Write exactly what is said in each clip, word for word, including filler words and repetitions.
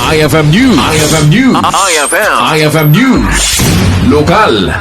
I F M News. I F M News. I F M. I F M News. Lokal.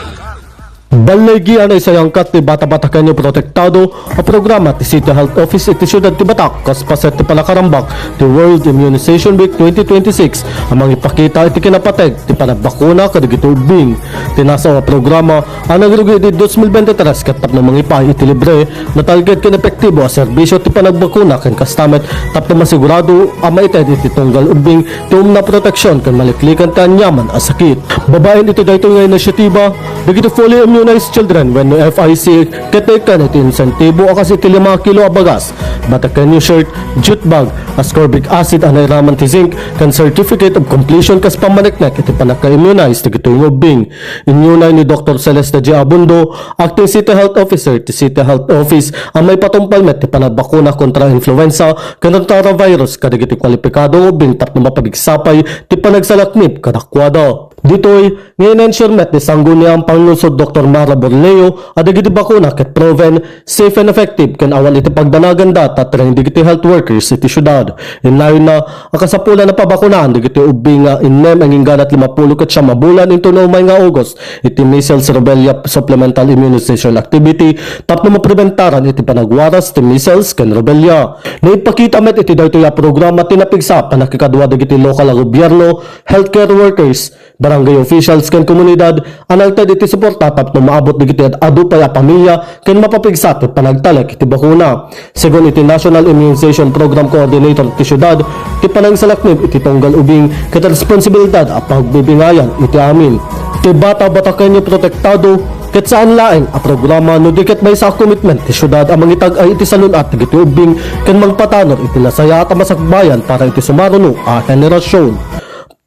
Balligi a naisayangkat ti Bata-Batakenyo Protektado a programa ti City Health Office iti Siudad ti Batak kas paset ti panakarambak ti World Immunization Week twenty twenty-six a mangipakita iti kinapateg ti panagbakuna kadagiti ubbing. Ti nasaw a programa a nagrugi idi dos mil bente tres ket tapno mangipaay iti libre, natalged ken epektibo a serbisio ti panagbakuna ken kasta met tapno masigurado a maited iti tunggal ubbing ti umno a proteksion ken maliklikan ti aniaman a sakit. Babaen iti daytoy nga inisyatiba, dagiti fully immunized children wenno F I C ket naikkan iti insentibo a kas iti lima kilo a bagas, Batakenyo shirt, jute bag, ascorbic acid a nairaman ti zinc, ken certificate of completion kas pammaneknek iti pannaka-immunize dagitoy nga ubbing. Inyunay ni Doktor Celeste G. Abundo, Acting City Health Officer ti City Health Office, a maipatungpal met ti panagbakuna kontra influenza ken rotavirus kadagiti kwalipikado nga ubbing tapno mapapigsapay ti panagsalaknib kadakuada. Ditoy, nga in-ensure met ni Sangguniang Panglungsod Doktor Mara Borneo a dagiti bakuna ket proven, safe and effective ken awan iti pagdanaganda ta tereng dagiti health workers iti siudad. Innayonna a kasapulan a pabakunaan dagiti ubbing nga innem agingga ket lima pulo ket siam a bulan intono umay nga August iti measles rubella supplemental immunization activity tapno mapreventaran iti panagwaras ti measles ken rubella. Naipakita met iti daytoy a programa ti napigsa a pannakikadua dagiti lokal a gobierno, healthcare workers, barangay officials ken komunidad a nangted iti suporta tapno maabot dagiti ad-adu pay a pamilia ken mapapigsa ti panagtalek iti bakuna. Segun iti National Immunization Program Coordinator ti siudad, ti panangsalaknib iti tunggal ubbing ket responsibilidad a pagbibingayan iti amin. Ti bata-batakenyo protektado ket saan laeng a programa no di ket maysa a commitment ti siudad a mangitag-ay iti salun-at dagiti ubbing ken mangpatanor iti nasayaat a masakbayan para iti sumaruno a henerasyon.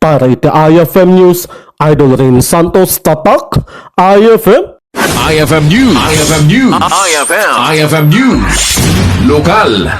Para iti I F M News, Idol Rain Santos, Tatak, I F M. I F M News. I F M News. I F M. I F M News. Lokal.